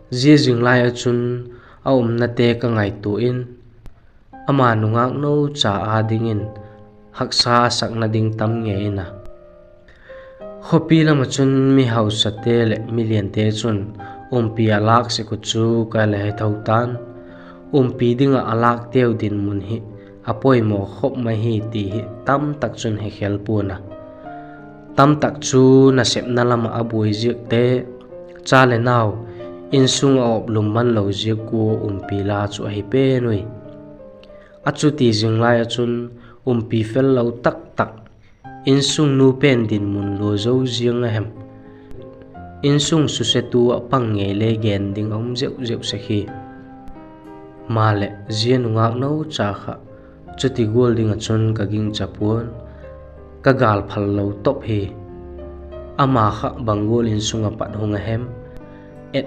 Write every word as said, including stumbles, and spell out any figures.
Zia zing lai ah chun a umnate ka ngaitua in, ama nungâk nocha â dingin haksa a sakna ding tam ngei in a. Khawpi lam ah chun mi hausate leh mi liante chun umpi a lâk sek uh chu ka la he tho ta'n. Umpi ding ah a lâkteu dinmun hi a poimaw khop mai hi ti hi tamtak chun he khel pua'n a. Tamtak chu nasepna lam ah a buai ziakte, cha le nau, insung a awp lum man lo ziak ua umpi la chu ahi pen ui. A chuti zing lai ah chun umpi fel lo taktak, insung nu pen dinmun lua zo ziang a hem, insung susetu ah pang ngei le gen ding a um zeu zeu sek hi. Maleh zia nungâk nocha kha chuti gual ding ah chun ka gingcha pua'n, ka gâlphal lo top hi. Ama kha bang gual insung ah pat hung a hem,